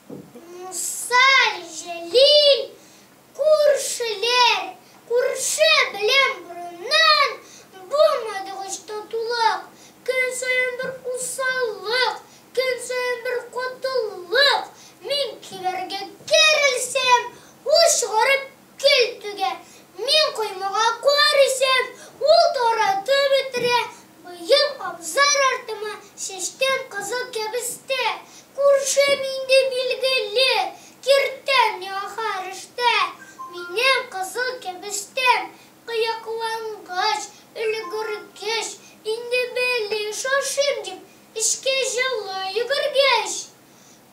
Муса Җәлил, күршеләр, күрше белән борыннан булмады һич татулык. Көн саен бер усаллык, көн саен бер катылык. Мин кибәргә керелсәм, ул чыгарып көл түгә. Мин коймага кар исәм, ул таратып бетерә. Быел абзар артыма чәчтем кызыл кәбестә. Күршем инде билгеле, киртәм миңа һәр эштә. Минем кызыл кәбестәм кыяклангач, өлгергәч, инде бәлеш ашыйм дип, эчкә җылы йөгергәч.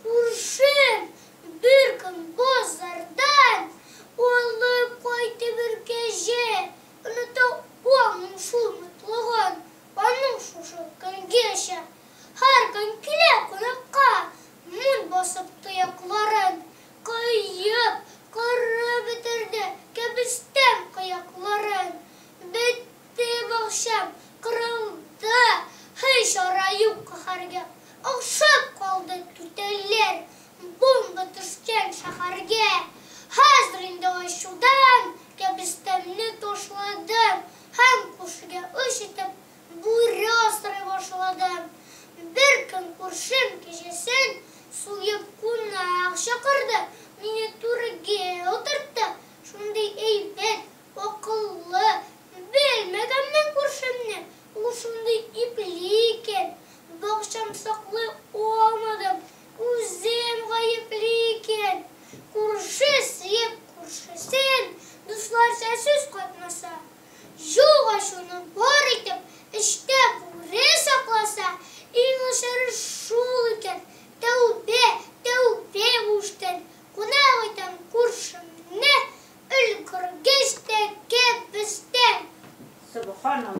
Күршем бер көн базардан алып кайтты бер кәҗә. Оныта алмыйм шул мутлыгын, аның шушы көнгәчә. Һәр көн килә кунакка, мун басып тоякларын. Кыеп, кырып бетерде кәбестәм кыякларын. Бетте бакчам, кырылды, һич чара юк каһәргә. Охшап калды түтәлләр, бомба төшкән шәһәргә. Хәзер инде ачудан кәбестәмне ташладым һәм күршегә үч итеп бүре асрый башладым. Бер көн күршем кәҗәсен суеп кунак чакырды, мине түргә утыртты. Шундый әйбәт, акыллы, белмәгәнмен күршемне, ул шундый ипле икән. Бакчам саклый алмадым, үзем гаепле икән. Күрше сөеп күршесен, дусларча сүз катмаса, юк ачуны бар итеп, эчтә бүре сакласа, иң начары шул икән. Тәүбә, тәүбә бу эштән, кунак итәм күршемне, өлгергәч тә кәбестән. Сөбханалла.